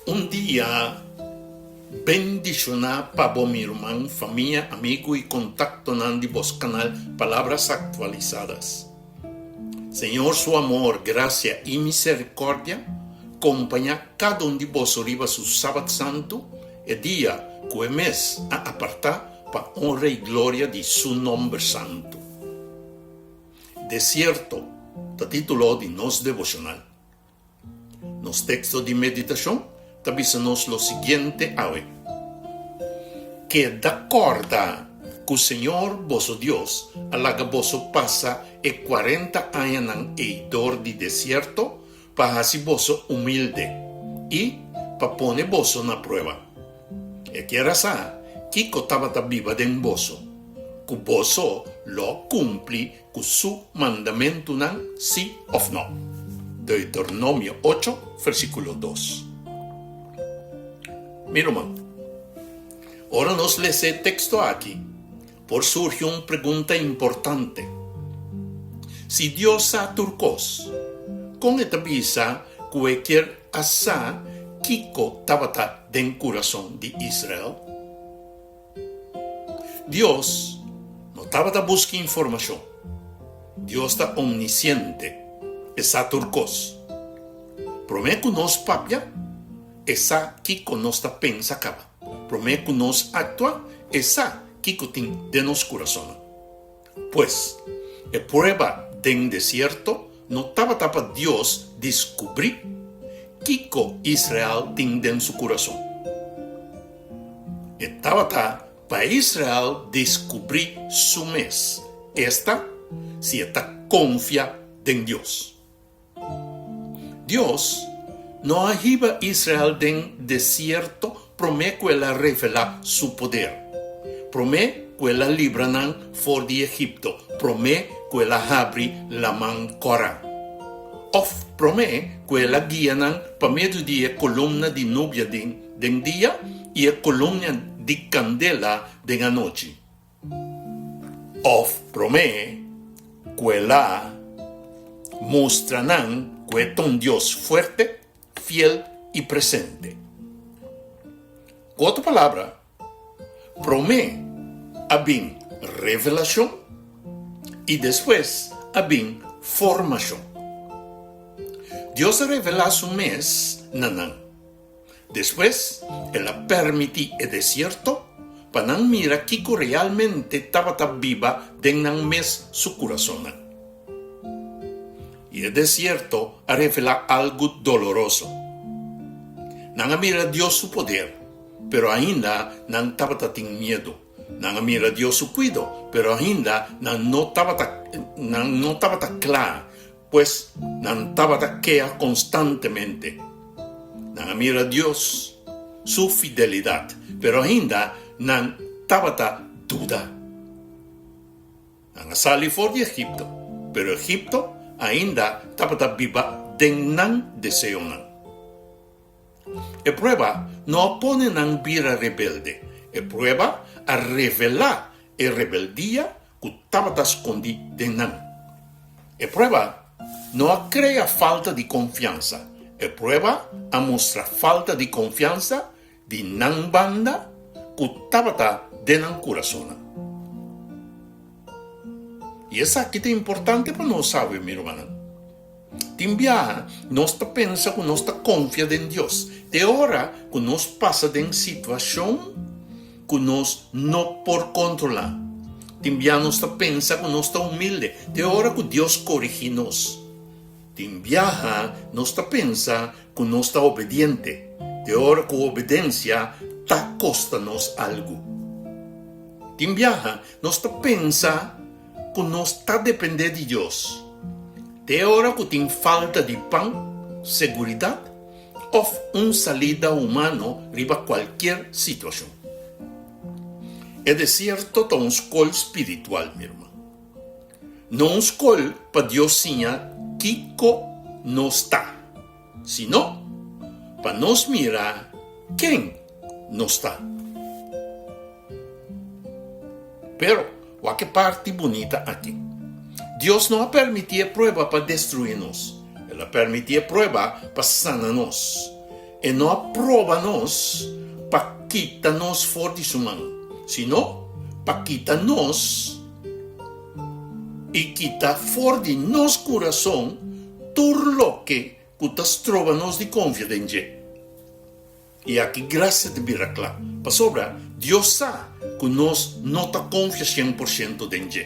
Un dia bendishoná pa bo mi ruman, famia, amigu i kontaktonan di bos kanal Palabras Actualizadas. Señor su amor, grasia i miserikòrdia kompañá kada un di boso riba su Sabat Santu, e dia ku e mes a apartá pa honra i gloria di su nòmber santu. Desierto ta título di nos devoshonal. Nos teksto di meditashon ta bisa nos lo siguiente awe, Keda kòrda ku Señor boso Dios a laga boso pasa e kuarenta añanan ei dor di desierto pa hasi boso humilde i pa pone boso na prueba. E kier a sa kiko tabata biba den boso, ku boso lo kumpli ku su mandamentunan sí òf nò. Deuteronomio ocho, versíkulo dos. Mi ruman, ora nos lesa e teksto aki, por surgi un pregunta importante, Si Dios sa tur kos, kon e ta bisa ku e kier a sa kiko tabata den kurason di Israel? Dios no tabata buska informashon. Dios ta omnisiente, e sa tur kos. Promé ku nos papia, e sa kiko nos ta pensa kaba. Promé ku nos aktua, e sa kiko tin den nos kurasonnan. Pues, e prueba den desierto no tabata pa Dios diskubrí kiko Israel tin den su kurason. E tabata pa Israel diskubrí su mes, esta, si e ta konfia den Dios. Dios no a hiba Israel den desierto promé ku el a revelá su poder, promé ku el a libra nan for di Egipto, promé ku el a habri Laman Kòrá, òf promé ku el a guia nan pa medio di e kolumna di nubia den dia i e kolumna di kandela den anochi. Òf promé ku el a mustra nan ku e ta un Dios fuerte, fiel i presente. Ku otro palabra, promé a bin revelashon i despues a bin formashon. Dios a revelá su mes na nan. Despues, el a permití e desierto pa nan mira kiko realmente tabata biba den nan mes su kurasonnan. I e desierto a revelá algu doloroso. Nan a mira Dios su poder, pero ainda nan tabata tin miedu. Nan a mira Dios su kuido, pero ainda nan no tabata nan no tabata kla Pues nan tabata kea konstantemente. Nan a mira Dios su fidelidat, pero ainda nan tabata duda. Nan a sali for di Egipto, pero Egipto ainda tabata biba den nan deseonan. E prueba no a pone nan bira rebelde, e prueba a revelá e rebeldia ku tabata skondí den nan. E prueba no a krea falta di konfiansa, e prueba a mustra falta di konfiansa di nan banda ku tabata den nan kurasonnan. I esaki ta importante pa nos sabe, mi rumannan. Tin biaha nos ta pensa ku nos ta konfia den Dios te ora ku nos pasa den situashon ku nos no por kontrolá. Tin biaha nos ta pensa ku nos ta humilde te ora ku Dios korigí nos. Tin biaha nos ta pensa ku nos ta obediente te ora ku obedensia ta kosta nos algu. Tin biaha nos ta pensa ku nos ta dependé di Dios te ora ku tin falta di pan, seguridat òf un salida humano riba kualkier situashon. E desierto ta un skol spiritual, mi ruman. No un skol pa Dios siña kiko nos ta, sino pa nos mira ken nos ta. Pero, wak e parti bunita aki. Dios no a permití e prueba pa destruí nos. El a permití e prueba pa sana nos. E no a proba nos pa kita nos for di su man, sino pa kita nos i kita for di nos kurason tur loke ku ta stroba nos di konfia den dje. I aki grasia ta bira kla, pasobra Dios sa ku nos no ta konfia 100% den dje.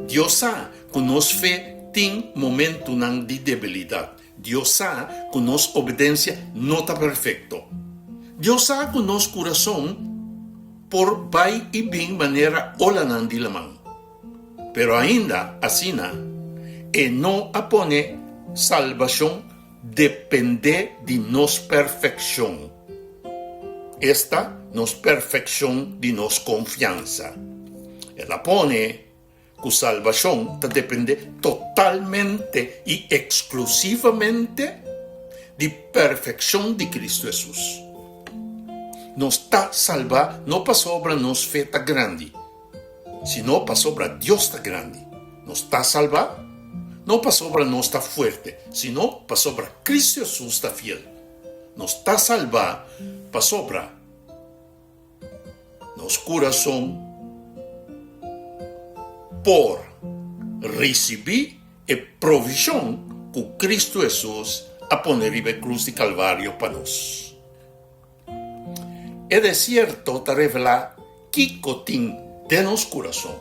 Dios sa ku nos fe tin momentunan di debilidat. Dios sa ku nos obedensia no ta perfekto. Dios sa ku nos kurason por bai i bin manera olanan di laman. Pero ainda asina, e no a pone salbashon dependé di nos perfekshon, esta, nos perfekshon di nos konfiansa. El a pone ku salbashon ta dependé totalmente i eksklusivamente di perfekshon di Kristu Hesus. Nos ta salbá no pasobra nos fe ta grandi, sino pasobra Dios ta grandi. Nos ta salbá, no pasobra nos ta fuerte, sino pasobra Kristu Hesus ta fiel. Nos ta salbá pasobra nos kurason por risibí e provishon ku Kristu Hesus a pone riba e krus di Kalvario pa nos. E desierto ta revelá kiko tin den nos kurason,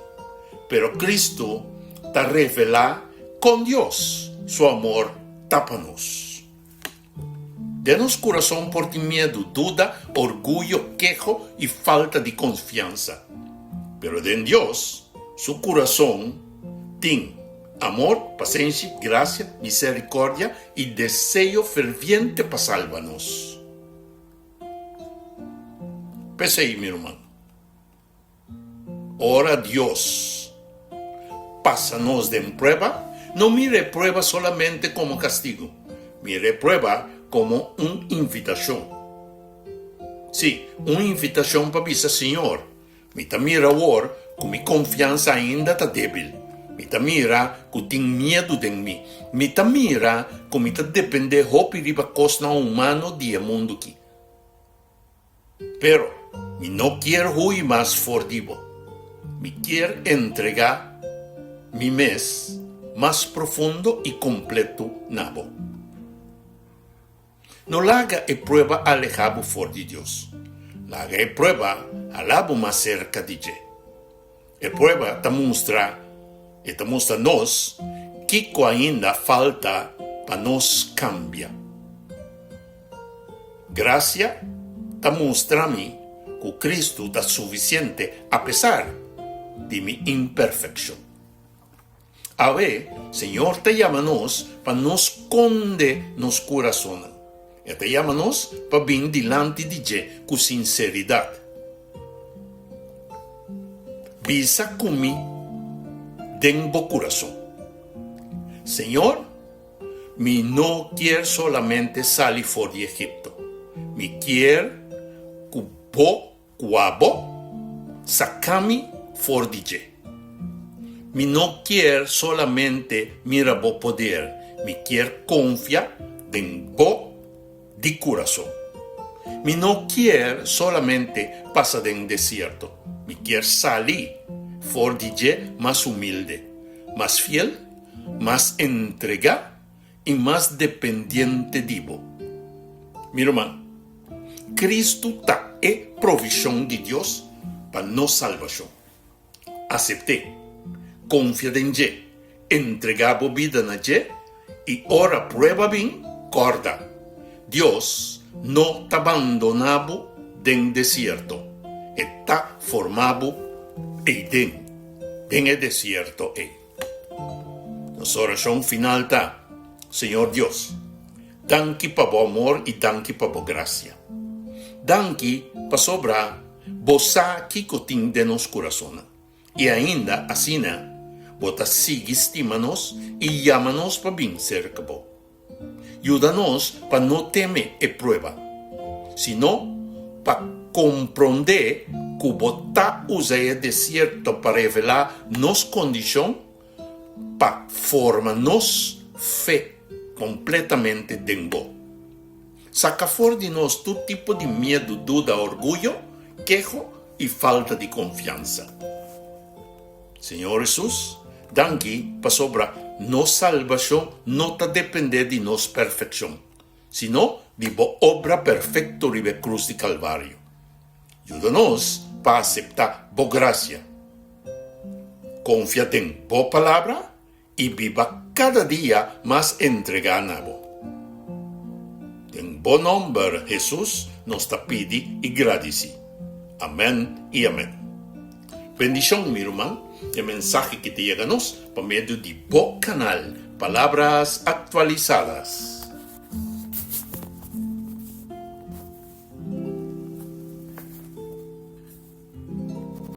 pero Kristu ta revelá kon Dios su amor ta pa nos. Den nos kurason por tin miedu, duda, orguyo, keho i falta di konfiansa. Pero den Dios su kurason tin amor, pasenshi, grasia, miserikòrdia i deseo ferviente pa salba nos. P'esei, mi ruman, ora Dios pasa nos den prueba, no mira e prueba solamente komo kastigu, mira e prueba komo un invitashon. Sí, un invitashon pa bisa, Señor, Mi ta mira awor ku mi konfiansa ainda ta débil. Mi ta mira ku tin miedu den mi. Mi ta mira ku mi ta dependé hopi riba kosnan humano di e mundu ki. Pero mi no kier hui mas for di bo. Mi kier entregá mi mes mas profundo i kompletu na bo. No laga e prueba alehá bo for di Dios. Laga e prueba halá bo mas serka di dje. E prueba ta mustra, e ta mustra nos kiko ainda falta pa nos kambia. Grasia ta mustra mi ku Kristu ta sufisiente apesar di mi imperfekshon. Awe, Señor ta yama nos pa no skonde nos kurasonnan. E ta yama nos pa bin dilanti di dje ku sinseridat. Bisa ku mi den bo kurason, Señor, mi no kier solamente sali for di Egipto. Mi kier ku bo Kua bo saka mi for di dje. Mi no kier solamente mira bo poder, mi kier konfia den bo di kurason. Mi no kier solamente pasa den desierto, mi kier sali for di dje mas humilde, mas fiel, mas entregá i mas dependiente di bo. Mi ruman, Kristu ta e provishon di Dios pa nos salbashon. Asept'é, konfia den dje, entregá bo bida na dje i ora prueba bin, kòrda, Dios no ta bandoná bo den desierto, e ta formá bo eiden, den e desierto ei. Nos orashon final ta, Señor Dios, danki pa bo amor i danki pa bo grasia. Danki pasobra bo sa kiko tin den nos kurasonnan, i ainda asina bo ta sigui stima nos i yama nos pa bin serka bo. Yuda nos pa no teme e prueba, sino pa komprondé ku bo ta usa e desierto pa revelá nos kondishon pa forma nos fe kompletamente den bo. Saka for di nos tur tipo di miedu, duda, orguyo, keho i falta di konfiansa. Señor Hesus, danki pasobra nos salbashon no ta dependé di nos perfekshon, sino di bo obra perfekto riba e krus di Kalvario. Yuda nos pa aseptá bo grasia, konfia den bo Palabra i biba kada dia mas entregá na bo. Den bo nòmber, Hesus, nos ta pidi i gradisí. Amèn i amèn. Bendishon, mi ruman, e mensahe ki ta yega nos pa medio di bo kanal Palabras Actualizadas.